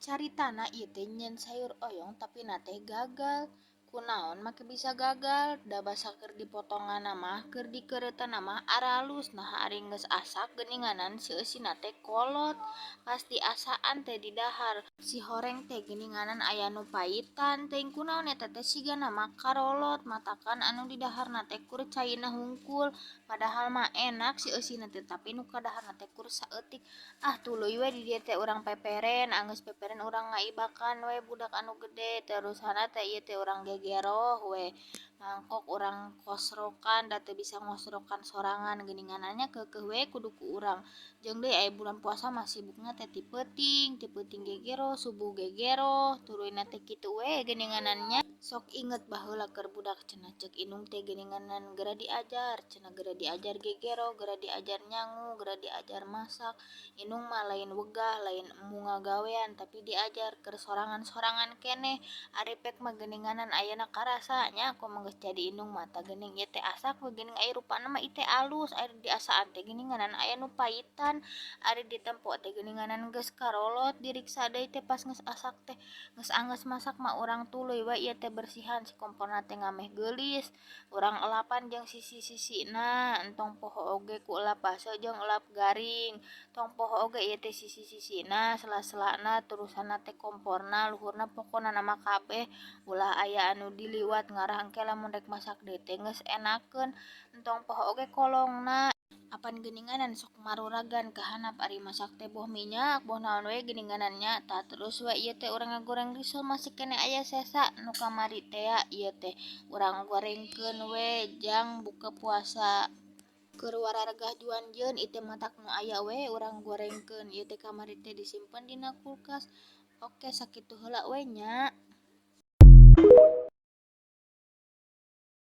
Caritana ieu teh nyieun sayur oyong tapina teh gagal. Kunaon make bisa gagal? Da basa keur dipotonganna mah, keur dikeureutana mah aralus, naha ari geus asak geuninganan si eusina teh kolot. Pas diasaan teh didahar, si horeng teh geuninganan aya nu paitan, teuing kunaon eta teh sigana mah karolot, matakan anu didaharna teh kur caina hungkul. Padahal mah enak si eusina teh, tapi nu kadaharna teh kur saeutik. Ah, tuluy we di dieu teh urang peperen, anggeus peperen urang ngaibakan we budak anu gede, terusanna teh ieu teh urang gegeroh we. Mangkok urang kosrokan, da teu bisa ngosrokan sorangan geuninganan nya, keukeuh we kudu ku urang. Jeung deui aya bulan puasa mah sibukna teh ti peuting gegeroh, subuh gegeroh, tuluyna teh kitu we geuninganan nya. Sok inget baheula keur budak cenah ceuk indung teh geuninganan geura diajar, cenah geura diajar gegeroh, geura diajar nyangu, geura diajar masak. Indung mah lain wegah, lain embung ngagawean, tapi diajar keur sorangan-sorangan keneh. Ari pek mah geuninganan ayeuna karasa nya komo geus jadi indung mah, tah geuning ieu teh asak we geuning aya rupana mah ieu teh alus, ari diasaan teh geuninganan aya nu paitan, ari ditempo teh geuninganan geus karolot, diriksa deui teh pas geus asak teh. Geus anggeus masak mah urang tuluy we ieu teh bersihan si komporna teh ngameh geulis, urang elapan jeung sisi-sisina, entong poho oge ku elap baseuh jeung elap garing, tong poho oge ieu teh sisi-sisina, sela-selana, terusanna teh komporna, luhurna, pokona mah kabeh ulah aya anu diliwat ngarah engke lamun rek masak deui teh geus enakeun, entong poho oge kolongna. Apan geuninganan sok maruragan ka handap ari masak teh boh minyak boh naon we geuninganan nya. Tah terus we ieu teh urang ngagoreng risol masih keneh aya sesa nu kamari tea ieu teh urang gorengkeun we jang buka puasa. Keur wararegah juanjeun ieu teh matak nu aya we urang gorengkeun, ieu teh kamari teh disimpen dina kulkas. Oke, sakitu heula we nya.